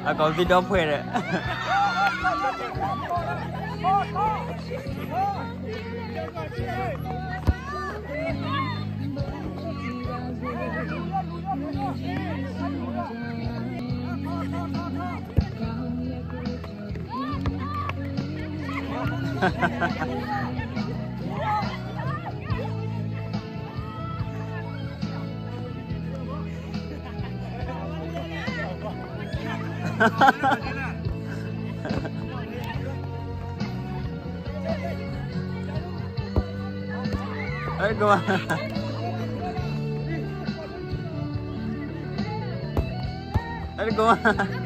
အကီၢ် video ဖှဲးဒီး အဲ ကမၤ အဲ ကမၤ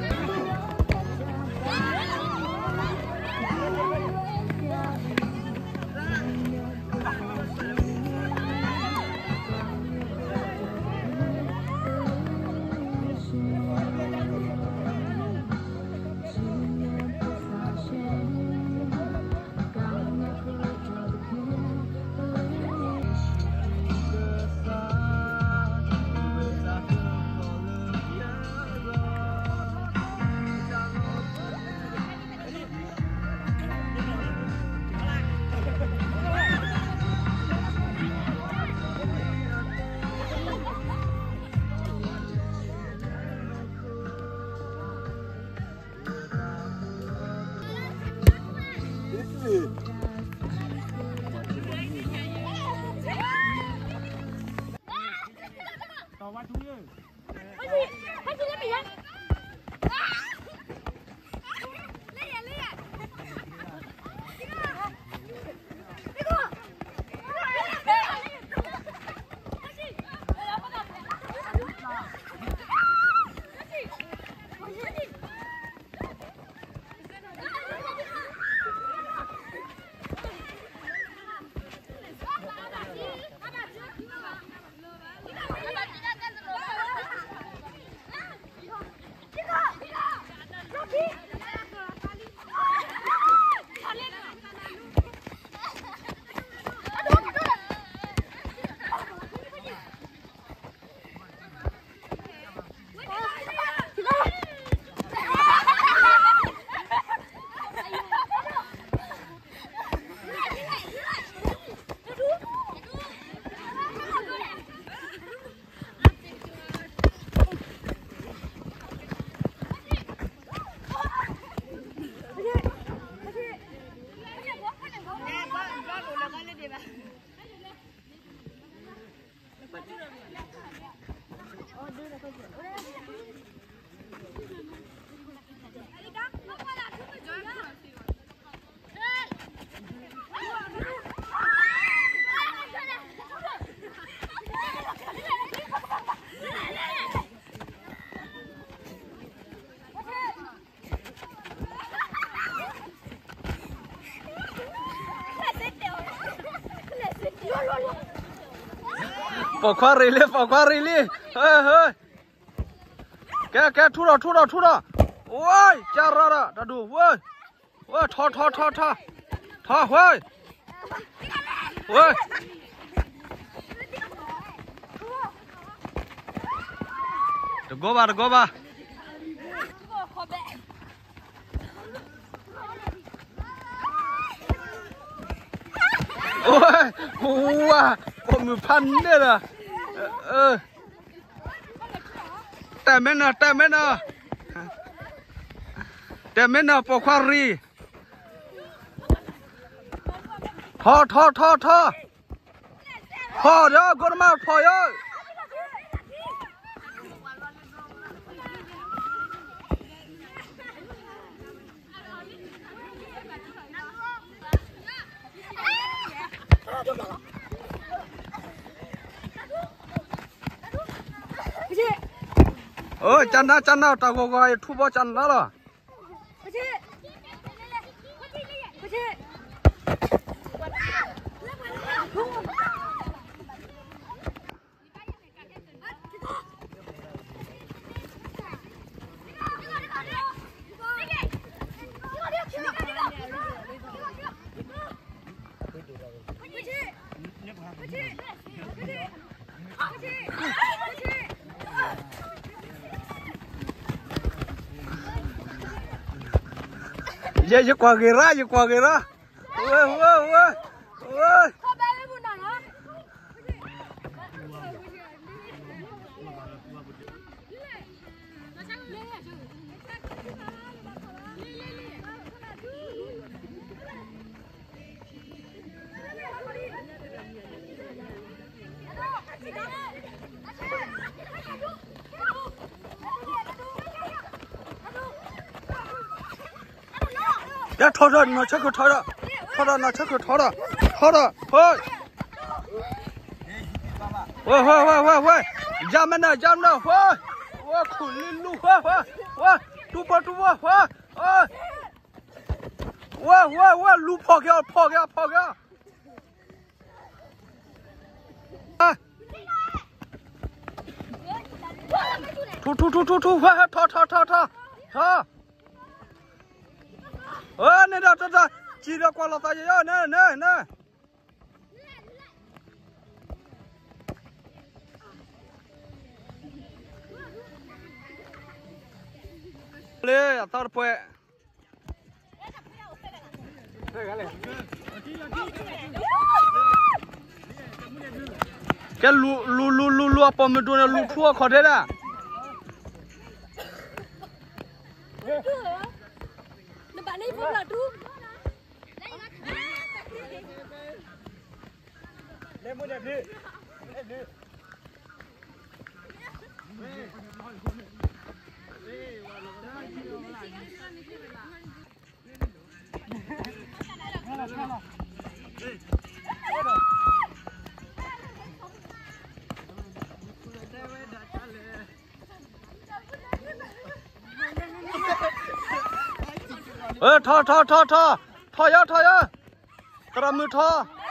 ပိာ်ခွါရံၣ်လံ ပိာ်ခွါရံၣ်လံ ဟဲ ဟဲ ကဲ ကဲ ထူဒီး ထူဒီး ထူဒီး ဝဲ ကၢ်ရၢ်ဒီး တၢ်ဒူၣ် ဝဲ ဝဲ ထီ ထီ ထီ ထီ ထီ ဝဲ ဝဲ တဂီၤဘၣ် တဂီၤဘၣ် ဝဲ ဝဲ ပိာ်မုၣ်ဖးန့ၣ်ဒီး တဲမဲနီၤ တဲမဲနီၤ တဲမဲနီၤ ပိာ်ခွါရံၣ် ထီ ထီ ထီ ထီ ဖီၣ်ဒီး ကိးတမါဖီၣ်ယၤ တ အၢ ကနၣ် ကနၣ် တၢ်ဂီၤဂီၤအံၤ ထူဘီကနၣ်လီၤ. ယဲ ယကွၢ်ဂ့ၤရၣ် ယကွၢ်ဂ့ၤရၣ်. ဝဲ ဝဲ ဝဲ ဝဲ. ယထီၣ်ထီၣ် နီၢ်ဆၢခိၣ်ထီၣ်ဒီး, ထီၣ်ဒီး နီၢ်ဆၢခိၣ်ထီၣ်ဒီး, ထီၣ်ဒီး ဟိ, ဝဲ ဝဲ ဝဲ ဝဲ ဝဲ, ယါမနုၤ ယါမနုၤ ဝဲ, ဝဲ ခူၣ်လံလူၤ ဝဲ ဝဲ ဝဲ, တူၢ်ဘီတူၢ်ဘီ ဝဲ, ဝဲ ဝဲ ဝဲ လူၤဖီၣ်က့ၤအီၤ ဖီၣ်က့ၤအီၤ ဖီၣ်က့ၤအီၤ. ထူ ထူ ထူ ထူ ထူ ဝဲ ထီၣ် ထီၣ် ထီၣ် ထီၣ် ထီၣ်, အၢ န့ၣ်ဒီး တၢ် တၢ် စံးဒီးကွၢ်လီၤသးယဲယဲ န့ၣ် န့ၣ် န့ၣ် လၢအသီတပှဲၤ ကဲ လူၤ လူၤ လူၤ လူၤ လူၤ အပိာ်မုၣ်ဒိၣ်န့ၣ် လူၤထူအခီၣ်ထဲဒၣ်. ထီၣ် ထီၣ် ထီၣ် ထီၣ်, ထီၣ်ယါ ထီၣ်ယါ, သရၣ်မုၣ်ထီၣ်.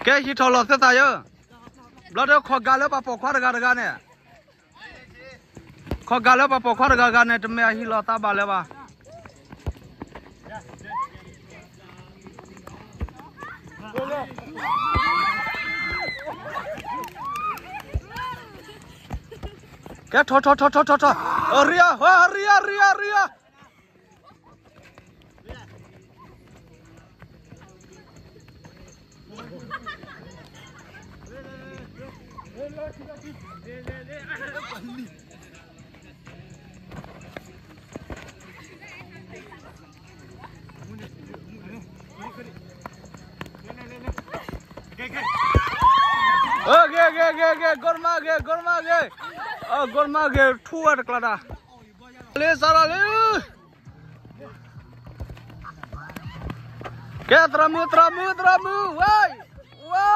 ကဲ ဟံးထီၣ်လီၤသ့သးယၢ, ဘျီဒီးခီၣ်ဂာ်လၢပှၤပိာ်ခွါတဂၤတဂၤန့ၣ်, ခီၣ်ဂာ်လၢပှၤပိာ်ခွါတဂၤဂၤန့ၣ် တမ့ၢ်အဟံးလီၤသးဘၣ်လၢၤဘၣ်. ကဲ ထီၣ် ထီၣ် ထီၣ် ထီၣ် ထီၣ်, အရံယါ ဟါ အရံယါ အရံယါ အရံယါ. ဂ့ၤ ဂ့ၤ ဂ့ၤ ဂ့ၤ ဂ့ၤ, ဂိၢ်တမါဂ့ၤ ဂိၢ်တမါဂ့ၤ, ဂိၢ်တမါဂ့ၤ ထူဝဲတကျါတၢ်, လ့စးထီၣ်လံ. ကဲ သရၣ်မုၣ် သရၣ်မုၣ် သရၣ်မုၣ် ဝဲ ဝဲ,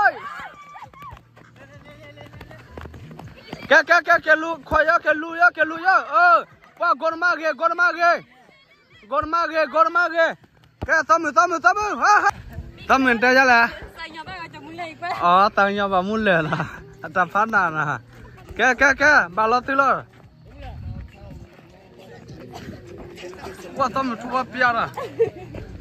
ကဲ ကဲ ကဲ ကဲလူၤ ခွါယါ ကဲလူၤယါ ကဲလူၤယါ, ပှၤ ဂိၢ်တမါဂ့ၤ ဂိၢ်တမါဂ့ၤ, ဂိၢ်တမါဂ့ၤ ဂိၢ်တမါဂ့ၤ, ကဲ သးမုာ် သးမုာ် သးမုာ်, သးမုာ်တဲယါလဲၣ်, အသးကညီၤဘၣ်မူလဲၣ်လီၤ, အတၢ်ဖးနးနၤ, ကဲ ကဲ ကဲ ဘၣ်လီၤသုလီၤ. ကွၢ်သီမုၢ်ထူဘီပျါလီၤ.